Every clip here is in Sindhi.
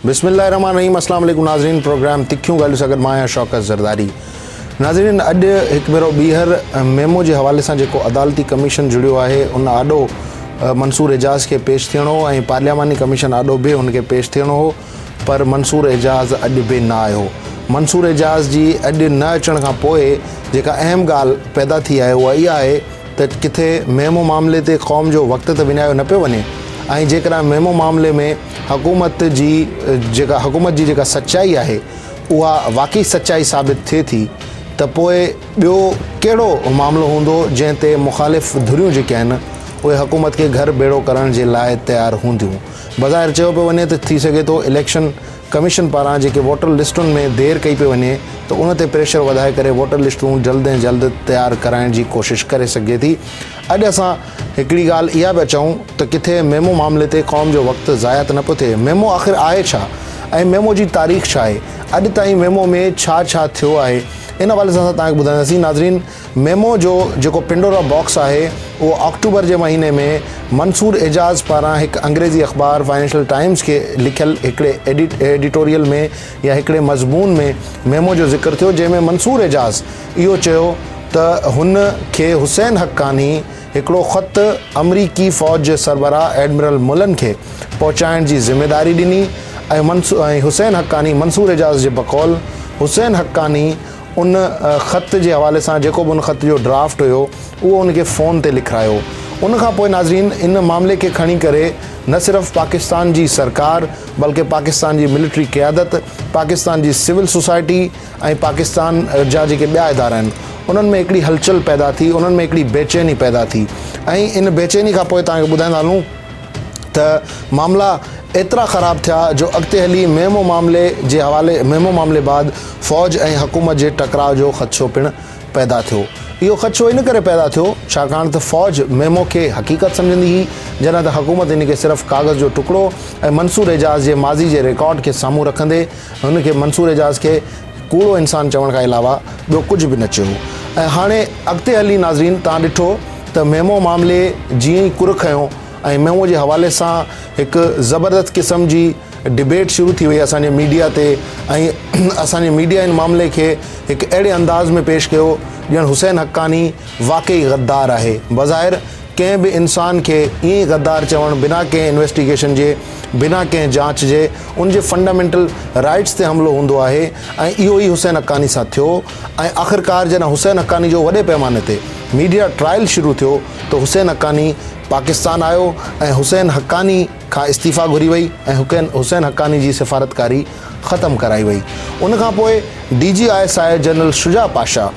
بسم الله الرحمن الرحيم اسلام عليڪم ناظرين پروگرام تکيون ڳالهيون سان گڏ مان آهيان شوڪت زرداري ناظرين اڄ هڪ ڀيرو ٻيهر ميمو جي حوالي سان جيڪو عدالتي ڪميشن جڙيو آهي ان آڏو منصور اعجاز کي پيش ٿيڻو هو ۽ پارلياماني ڪميشن آڏو به هن کي پيش ٿيڻو هو پر منصور اعجاز اڄ به نه آيو. منصور اعجاز جي اڄ نه اچڻ کان پوء جيڪا اهم ڳالهه پيدا ٿي آهي اها اها آهي ته ڪٿي ميمو معاملي تي قوم جو وقت ته وڃايو نه پيو وڃي ۽ جيڪڏهن ميمو معاملي ۾ حڪومت جي جيڪا حڪومت جي جيڪا سچائي آهي اها واقعي سچائي ثابت ٿئي ٿي ته پوء ٻيو ڪهڙو معاملو هوندو جنهن تي مخالف ڌريون جيڪي آهن اهي حڪومت کي گهر ڀيڙو ڪرڻ جي لاء تيار هونديون. بظاهر چيو پيو وڃي ته ٿي سگهي ٿو اليڪشن ڪميشن پاران جيڪي ووٽر لسٽن ۾ دير ڪئي پئي وڃي ته ان تي پريشر وڌائي ڪري ووٽر لسٽون جلد ۽ جلد تيار ڪرائڻ جي ڪوشش ڪري سگهجي ٿي. اڄ اسان هڪڙي ڳالهه اها پيا چئون ته ڪٿي ميمو معاملي تي قوم جو وقت ضايع ته نه پيو ٿئي. ميمو آخر آهي ڇا ۽ ميمو جي تاريخ ڇا آهي؟ اڄ تائين ميمو ۾ ڇا ڇا ٿيو آهي؟ ان حوالي سان اسان توهان کي ٻڌائينداسين. ناظرين! ميمو جو جيڪو پنڊورا باڪس آهي اهو آڪٽوبر جي مهيني ۾ منصور اعجاز پاران هڪ انگريزي اخبار فائنينشل ٽائيمز کي لکيل هڪڙي ايڊيٽوريل ۾ يا هڪڙي مضمون ۾ ميمو جو ذڪر ٿيو جنهن ۾ منصور اعجاز اهو چيو ته هن کي حسين حقاني هڪڙو خط آمريڪي فوج جي سربراهه ايڊمرل ملن کي پهچائڻ جي ذميداري ڏني ۽ حسين حقاني منصور اعجاز جي بقول حسين حقاني ان خط جي حوالي سان جيڪو به ان خط جو ڊرافٽ هيو اهو ان کي فون تي لکرايو. ان کان پوء ناظرين ان معاملي کي کڻي ڪري نه صرف پاڪستان جي سرڪار بلڪه پاڪستان جي ملٽري قيادت، پاڪستان جي سول سوسائٽي ۽ پاڪستان جا جيڪي ٻيا ادارا آهن انهن ۾ هڪڙي هلچل پيدا ٿي، انهن ۾ هڪڙي بيچيني پيدا ٿي ۽ ان بيچيني کان پوء توهان کي ٻڌائيندا هلون ته معاملا ايترا خراب ٿيا جو اڳتي هلي ميمو معاملي جي حوالي ميمو معاملي بعد فوج ۽ حڪومت جي ٽڪراء جو خدشو پڻ پيدا ٿيو. اهو خدشو ان ڪري پيدا ٿيو ڇاڪاڻ ته فوج ميمو کي حقيقت سمجهندي هئي جڏهن ته حڪومت ان کي صرف ڪاغذ جو ٽڪڙو ۽ منصور اعجاز جي ماضي جي رڪارڊ کي سامهون رکندي هن کي منصور اعجاز کي ڪوڙو انسان چوڻ کان علاوه ٻيو ڪجهه به نه چيو ۽ هاڻي اڳتي هلي ناظرين توهان ڏٺو ته ميمو معاملي جيئن ئي ڪر کنيو ۽ ميمو جي حوالي سان هڪ زبردست قسم جي ڊبيٽ شروع ٿي وئي اسان جي ميڊيا تي ۽ اسان جي ميڊيا ان معاملي کي هڪ اهڙي انداز ۾ پيش ڪيو ڄڻ حسين حقاني واقعي غدار آهي. بظاهر ڪنهن به انسان کي ائين ئي غدار چوڻ بنا ڪنهن انويسٽيگيشن جي بنا ڪنهن جاچ جي ان جي فنڊامينٽل رائٽس تي حملو هوندو آهي ۽ اهو ئي حسين حقاني سان ٿيو ۽ آخرڪار جڏهن حسين حقاني جو وڏي پئماني تي ميڊيا ٽرائل شروع ٿيو ته حسين حقاني پاڪستان آيو ۽ حسين حقاني کان استعيفيٰ گهري وئي ۽ حسين حقاني جي سفارتڪاري ختم ڪرائي وئي. ان کان پوء D G I S I general Shuja Pasha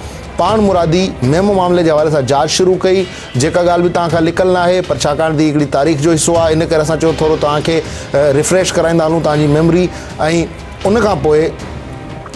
پاڻ مرادي ميمو معاملي جي حوالي سان جاچ شروع ڪئي جيڪا ڳالهه به توهان کان لڪل ناهي پر ڇاڪاڻ ته هي هڪڙي تاريخ جو حصو آهي ان ڪري اسان چيو ٿورو توهان کي ريفريش ڪرائيندا هلون توهان جي ميموري ۽ ان کان پوء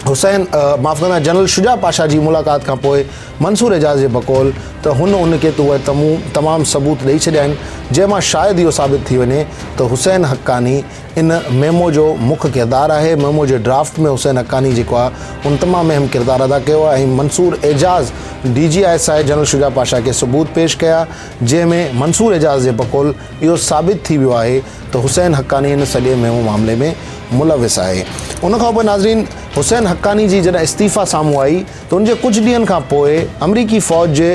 حسين معاف ڪندا جنرل شجاع پاشا جي ملاقات کان پوء منصور اعجاز جي بقول ته هن ان کي ته اهي تمام ثبوت ڏئي ڇڏيا آهن جنهن مان شايد اهو ثابت ٿي وڃي ته حسين حقاني ان ميمو جو مک ڪردار آهي، ميمو جي ڊرافٽ ۾ حسين حقاني جيڪو آهي ان تمام اهم ڪردار ادا ڪيو آهي ۽ Mansoor Ijaz D G I S I general Shuja Pasha کي ثبوت پيش ڪيا جنهن ۾ منصور اعجاز جي بقول اهو ثابت ٿي ويو آهي ته حسين حقاني ان سڄي ميمو معاملي ۾ ملوث آهي. ان کان پوء ناظرين حسين حقاني جي جڏهن استعيفيٰ سامهون آئي ته ان جي ڪجهه ڏينهن کان پوء آمريڪي فوج جي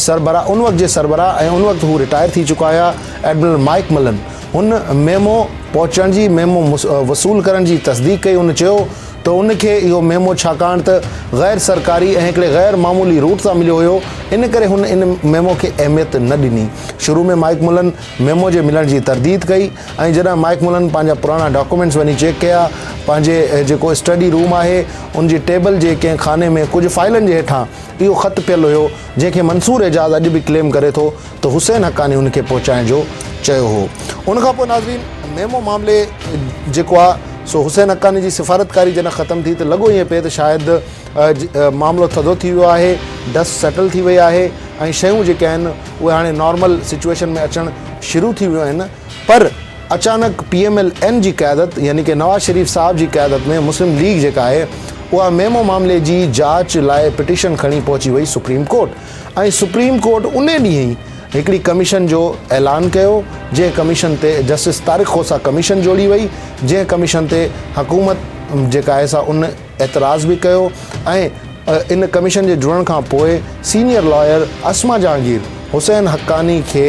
سربراهه ان وقت جي سربراهه ۽ ان وقت هو رٽائر ٿي چڪا هيا ايڊمرل مائيڪ ملن هن ميمو پهچڻ جي ميمو وصول ڪرڻ جي تصديق ڪئي هن چيو ته ان کي اهو ميمو ڇاڪاڻ ته غير سرڪاري ۽ هڪڙي غير معمولي روٽ تان مليو هيو ان ڪري هن ان ميمو کي اهميت نه ڏني شروع ۾ مائيڪ ملن ميمو جي ملڻ جي ترديد ڪئي ۽ جڏهن مائيڪ ملن پنهنجا پراڻا ڊاڪومينٽس وڃي چيڪ ڪيا پنهنجي جيڪو اسٽڊي روم آهي ان جي ٽيبل جي ڪنهن خاني ۾ ڪجهه فائلن جي هيٺان اهو خط پيل هيو جنهن کي منصور اعجاز اڄ به ڪليم ڪري ٿو ته حسين حقاني ان کي پهچائڻ جو چيو هو. ان کان پوء ناظرين ميمو معاملي جيڪو آ سو حسين حقاني جي سفارتڪاري جڏهن ختم ٿي ته لڳو ائين پئي ته شايد معاملو ٿڌو ٿي ويو آهي، ڊسٽ سيٽل ٿي وئي آهي ۽ شيون جيڪي آهن اهي هاڻي نارمل سچوئيشن ۾ اچڻ شروع ٿي ويون آهن پر اچانڪ پي ايم ايل اين جي قيادت يعني ڪه نواز شريف صاحب جي قيادت ۾ مسلم ليگ جيڪا آهي اها ميمو معاملي جي جاچ لاء پٽيشن کڻي پهچي وئي سپريم ڪورٽ ۽ سپريم ڪورٽ انهي ڏينهن ئي هڪڙي ڪميشن جو اعلان ڪيو، جنهن ڪميشن تي جسٽس طارق کوسا ڪميشن جوڙي وئي، جنهن ڪميشن تي حڪومت جيڪا آهي سا ان اعتراض به ڪيو ۽ ان ڪميشن جي جڙڻ کان پوء سينيئر لائر عصمه جهانگير حسين حقاني کي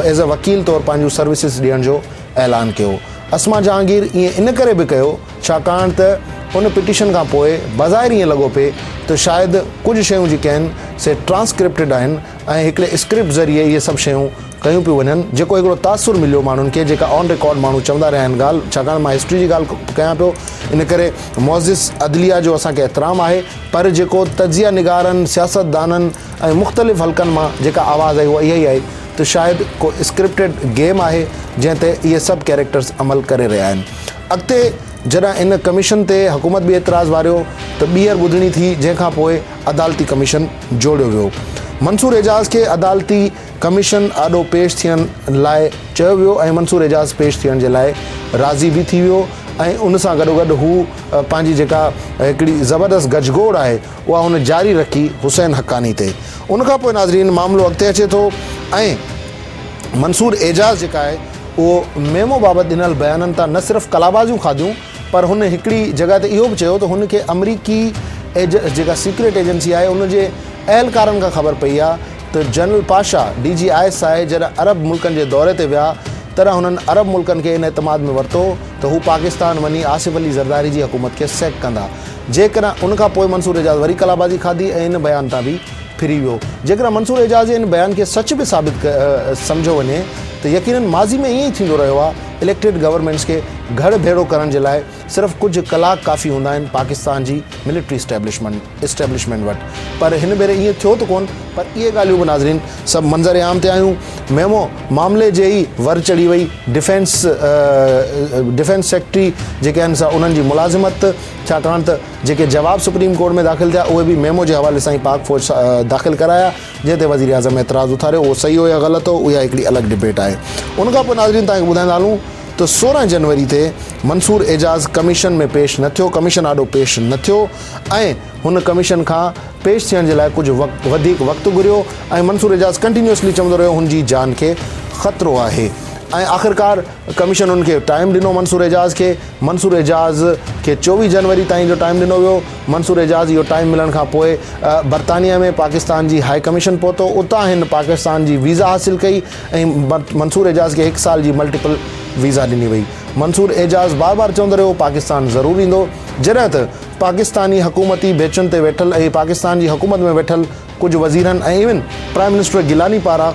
ايز اي وڪيل طور پنهنجون سروسز ڏيڻ جو اعلان ڪيو. عصمه جهانگير ائين ان ڪري به ڪيو ڇاڪاڻ ته ان پٽيشن کان پوء بظاهر ائين لڳو پئي ته شايد ڪجهه شيون جيڪي آهن سي ٽرانسڪرپٽڊ آهن ۽ هڪڙي اسڪرپٽ ذريعي اهي سڀ شيون ڪيون پيون وڃن جيڪو هڪڙو تاثر مليو ماڻهن کي جيڪا آن رڪارڊ ماڻهو چوندا رهيا آهن ڳالهه ڇاڪاڻ مان هسٽري جي ڳالهه ڪيان پيو ان ڪري معزز عدليه جو اسان کي احترام آهي پر جيڪو تجزيه نگارن سياستدانن ۽ مختلف حلقن مان جيڪا آواز آئي اها اها ئي آئي ته شايد ڪو اسڪرپٽيڊ گيم آهي جنهن تي اهي سڀ ڪيريڪٽرز عمل ڪري رهيا آهن اڳتي جڏهن ان ڪميشن تي حڪومت به اعتراض واريو ته ٻيهر ٻڌڻي ٿي جنهن کان پوء عدالتي ڪميشن جوڙيو ويو. منصور اعجاز کي عدالتي ڪميشن آڏو پيش ٿيڻ لاء چيو ويو ۽ منصور اعجاز پيش ٿيڻ جي لاء راضي به ٿي ويو ۽ ان سان گڏوگڏ هو پنهنجي جيڪا هڪڙي زبردست گجگوڙ آهي اها هن جاري رکي حسين حقاني تي. ان کان پوء ناظرين معاملو اڳتي اچي ٿو ۽ منصور اعجاز جيڪا آهي اهو ميمو بابت ڏنل بيانن تان نه صرف قلابازيون کاڌيون پر هن هڪڙي جڳهه تي اهو به چيو ته هن کي آمريڪي جيڪا سيڪريٽ ايجنسي آهي ان جي اهلڪارن کان خبر پئي آهي ته general Pasha D G I S I جڏهن عرب ملڪن جي دوري تي ويا تڏهن هنن عرب ملڪن کي ان اعتماد ۾ ورتو ته هو پاڪستان وڃي آصف علي زرداري جي حڪومت کي سيڪ ڪندا جيڪڏهن ان کان پوء منصور اعجاز وري قلابازي کاڌي ۽ ان بيان تان به ڦري ويو. جيڪڏهن منصور اعجاز جي ان بيان کي سچ به ثابت سمجهيو وڃي ته يقينن ماضي ۾ ائين ئي ٿيندو رهيو آهي، اليڪٽيڊ گورنمينٽس کي گهڙ ڀيڙو ڪرڻ جي لاء صرف ڪجهه ڪلاڪ ڪافي هوندا آهن پاڪستان جي ملٽري اسٽيبلشمينٽ وٽ پر هن ڀيري ائين ٿيو ته ڪونه پر اهي ڳالهيون به ناظرين سڀ منظر عام تي آيون ميمو معاملي جي ئي ور چڙهي وئي ڊفينس ڊفينس سيڪريٽري جيڪي آهن سا انهن جي ملازمت ڇاڪاڻ ته جيڪي جواب سپريم ڪورٽ ۾ داخل ٿيا اهي به ميمو جي حوالي سان ئي پاڪ فوج داخل ڪرايا جنهن تي وزيراعظم اعتراض اٿاريو اهو صحيح هو يا غلط هو اها هڪڙي الڳ ڊبيٽ آهي. ان کان پوء ناظرين توهان کي ٻڌائيندا هلون ته 16 جنوري تي منصور اعجاز ڪميشن ۾ پيش نه ٿيو ڪميشن آڏو پيش نه ٿيو ۽ هن ڪميشن کان پيش ٿيڻ جي لاء ڪجهه وقت وڌيڪ وقت گهريو ۽ منصور اعجاز ڪنٽينيوسلي چوندو رهيو هن جي جان کي خطرو آهي ۽ آخرڪار ڪميشن هن کي ٽائيم ڏنو منصور اعجاز کي منصور اعجاز کي 24 جنوري تائين جو ٽائيم ڏنو ويو. منصور اعجاز اهو ٽائيم ملڻ کان پوء برطانيه ۾ پاڪستان جي هاء ڪميشن پهتو، اتان هن پاڪستان جي ويزا حاصل ڪئي ۽ منصور اعجاز کي هڪ سال جي ملٽيپل ويزا ڏني وئي. منصور اعجاز بار بار چوندو رهيو پاڪستان ضرور ايندو، جڏهن ته پاڪستاني حڪومتي بيچن تي ويٺل ۽ پاڪستان جي حڪومت ۾ ويٺل ڪجهه وزيرن ۽ ايون پرائم منسٽر گيلاني پاران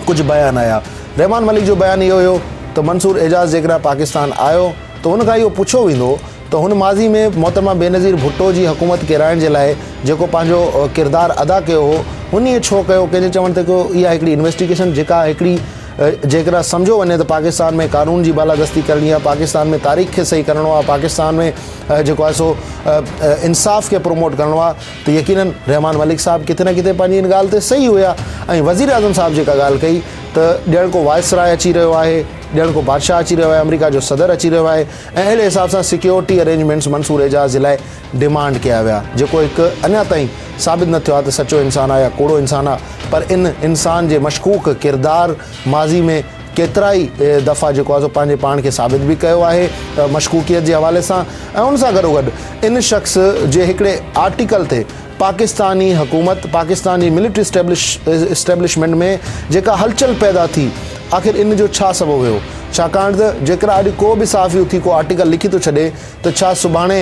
ڪجهه بيان آيا. رحمان ملڪ جو بيان اهو هيو ته منصور اعجاز جيڪڏهن پاڪستان آيو ته هن کان اهو پڇيو ويندو ته هن ماضي ۾ محترمه بينظير ڀٽو جي حڪومت ڪيرائڻ جي لاء جيڪو پنهنجو ڪردار ادا ڪيو هو هن ائين ڇو ڪيو ڪنهن جي چوڻ تي ڪيو اها هڪڙي انويسٽيگيشن جيڪا هڪڙي جيڪڏهن سمجهيو وڃي ته پاڪستان ۾ قانون جي بالادستي ڪرڻي آهي پاڪستان ۾ تاريخ کي صحيح ڪرڻو آهي پاڪستان ۾ جيڪو آهي سو انصاف کي پروموٽ ڪرڻو آهي ته يقينن رحمان ملڪ صاحب ڪٿي نه ڪٿي پنهنجي ان ڳالهه تي صحيح هيا ۽ وزيراعظم صاحب جيڪا ڳالهه ڪئي ته ڄڻ ڪو وائسراء اچي رهيو آهي ڄڻ ڪو بادشاهه اچي رهيو آهي آمريڪا جو صدر اچي رهيو آهي ۽ اهڙي حساب سان سيڪيورٽي ارينجمينٽس منصور اعجاز جي لاء ڊيمانڊ ڪيا ويا جيڪو هڪ اڃا تائين ثابت نه ٿيو آهي ته سچو انسان آهي يا ڪوڙو انسان آهي پر ان انسان جي مشڪوڪ ڪردار ماضي ۾ ڪيترائي دفعا جيڪو آهي سو پنهنجي پاڻ کي ثابت به ڪيو آهي مشڪوڪيت جي حوالي سان ۽ ان سان گڏوگڏ ان شخص جي هڪڙي آرٽيڪل تي پاڪستاني حڪومت پاڪستان جي ملٽري اسٽيبلشمينٽ ۾ جيڪا هلچل پيدا ٿي آخر ان جو ڇا سبب هيو ڇاڪاڻ ته جيڪر اڄ ڪو به صحافي اٿي ڪو آرٽيڪل لکي ٿو ڇڏي ته ڇا سڀاڻي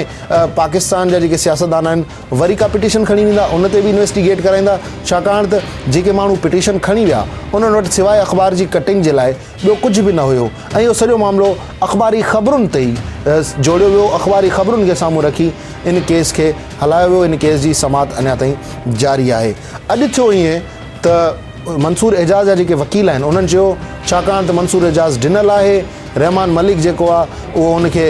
پاڪستان جا جيڪي سياستدان آهن وري ڪا پٽيشن کڻي ويندا ان تي به انويسٽيگيٽ ڪرائيندا ڇاڪاڻ ته جيڪي ماڻهو پٽيشن کڻي ويا انهن وٽ سواء اخبار جي ڪٽنگ جي لاء ٻيو ڪجهه به نه هيو ۽ اهو سڄو معاملو اخباري خبرن تي ئي جوڙيو ويو اخباري خبرن کي سامهون رکي ان ڪيس کي هلايو ويو ان ڪيس جي سماعت اڃا تائين جاري آهي اڄ ٿيو ائين ته منصور اعجاز جا جيڪي وڪيل آهن انهن چيو ڇاڪاڻ ته منصور اعجاز ڊنل آهي رحمان ملڪ جيڪو آهي اهو هن کي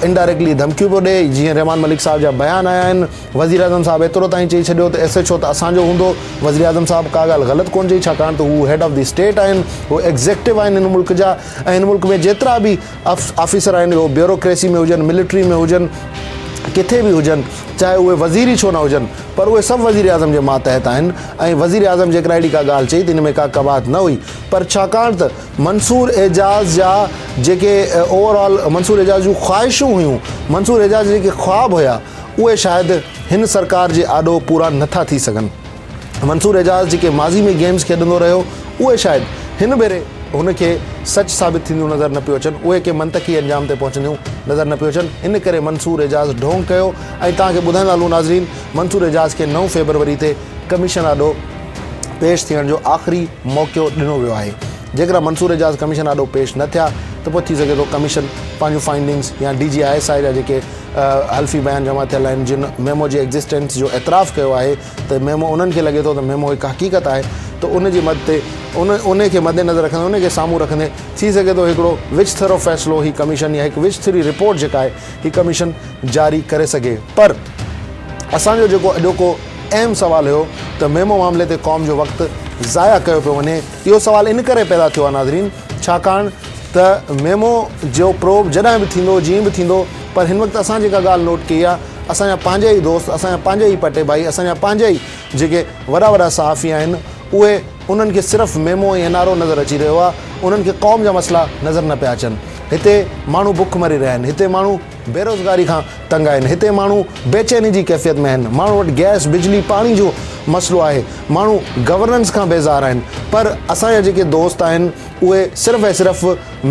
انڊائريڪٽلي ڌمڪيون پيو ڏئي جيئن رحمان ملڪ صاحب جا بيان آيا آهن وزيراعظم صاحب ايترو تائين چئي ڇڏيو ته ايس ايڇ او ته اسان جو هوندو وزيراعظم صاحب ڪا ڳالهه غلط ڪونه چئي ڇاڪاڻ ته هو هيڊ آف the state آهن هو ايگزيڪٽو آهن هن ملڪ جا ۽ هن ملڪ ۾ جيترا به آفيسر آهن اهو بيوروڪريسي ۾ هجن ملٽري ۾ هجن ڪٿي به هجن، چاهي اهي وزير ئي ڇو نه هجن، پر اهي سڀ وزيراعظم جي ماتحت آهن ۽ وزيراعظم جيڪڏهن اهڙي ڪا ڳالهه چئي ته ان ۾ ڪا قباحت نه هئي پر ڇاڪاڻ ته منصور اعجاز جا جيڪي اوور آل منصور اعجاز جون خواهشون هيون، منصور اعجاز جا جيڪي خواب هيا اهي شايد هن سرڪار جي آڏو پورا نه ٿا ٿي سگهن. منصور اعجاز جيڪي ماضي ۾ گيمز کيڏندو رهيو اهي شايد هن ڀيري هن کي سچ ثابت ٿينديون نظر نه پيو اچن، اهي ڪنهن منطقي انجام تي پهچنديون نظر نه پيو اچن، ان ڪري منصور اعجاز ڍونگ ڪيو ۽ توهان کي ٻڌائيندا هلون ناظرين منصور اعجاز کي نو فيبروري تي ڪميشن آڏو پيش ٿيڻ جو آخري موقعو ڏنو ويو آهي، جيڪڏهن منصور اعجاز ڪميشن آڏو پيش نه ٿيا ته پوء ٿي سگهي ٿو ڪميشن پنهنجون فائنڊنگز يا D G I S I جا جيڪي حلفي بيان جمع ٿيل آهن جن ميمو جي ايگزسٽنس جو اعتراف ڪيو آهي ته ميمو انهن کي لڳي ٿو ته ميمو هڪ حقيقت آهي ته ان جي مد تي ان ان کي مد نظر رکندي ان کي سامهون رکندي ٿي سگهي ٿو هڪڙو وچٿرو فيصلو هي ڪميشن يا هڪ وچٿري رپورٽ جيڪا آهي هي ڪميشن جاري ڪري سگهي پر اسان جو جيڪو اڄوڪو اهم سوال هيو ته ميمو معاملي تي قوم جو وقت ضايع ڪيو پيو وڃي اهو سوال ان ڪري پيدا ٿيو آهي ناظرين ڇاڪاڻ ته ميمو جو پروب جڏهن به ٿيندو جيئن به ٿيندو پر هن وقت اسان جيڪا ڳالهه نوٽ ڪئي آهي اسان جا پنهنجا ئي دوست، اسان جا پنهنجا ئي پٽي ڀائي، اسان جا پنهنجا ئي جيڪي وڏا وڏا صحافي آهن اهي انهن کي صرف ميمو ۽ اين آر او نظر اچي رهيو آهي، انهن کي قوم جا مسئلا نظر نه پيا اچن. هتي ماڻهو بک مري رهيا آهن، هتي ماڻهو بيروزگاري کان تنگ آهن، هتي ماڻهو بيچيني جي ڪيفيت ۾ آهن، ماڻهن وٽ گئس، بجلي، پاڻي جو مسئلو آهي، ماڻهو گورننس کان بيزار آهن پر اسان جا جيڪي دوست آهن اهي صرف ۽ صرف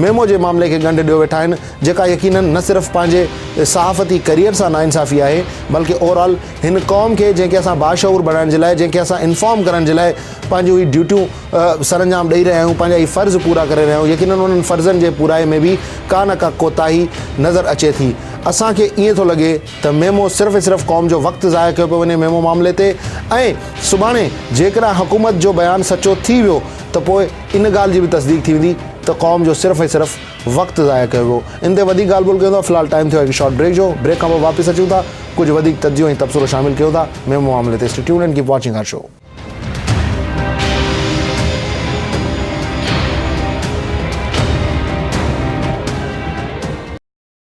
ميمو جي معاملي کي ڳنڍ ڏيو ويٺا آهن جيڪا يقينن نه صرف پنهنجي صحافتي ڪريئر سان ناانصافي آهي بلڪه اوور آل هن قوم کي جنهن کي اسان باشعور بڻائڻ جي لاء جنهن کي اسان انفارم ڪرڻ جي لاء پنهنجون هي ڊيوٽيون سرانجام ڏئي رهيا آهيون پنهنجا هي فرض پورا ڪري رهيا آهيون يقينن انهن فرضن جي پورائي ۾ به ڪا نه ڪا ڪوتاهي نظر اچي ٿي اسان کي ائين ٿو لڳي ته ميمو صرف ۽ صرف قوم جو وقت ضايع ڪيو پيو وڃي ميمو معاملي تي ۽ سڀاڻي جيڪڏهن حڪومت جو بيان سچو ٿي ويو ته پوء ان ڳالهه جي به تصديق ٿي ويندي ته قوم جو صرف ۽ صرف وقت ضايع ڪيو ويو. ان تي وڌيڪ ڳالهه ٻولهه ڪيون ٿا. في الحال ٽائيم ٿيو آهي هڪ شارٽ بريڪ جو. بريڪ کان پوء واپس اچون ٿا. ڪجهه وڌيڪ تجزيو ۽ تبصرو شامل ڪيون ٿا ميمو معاملي تي. Stay tuned and keep watching our show.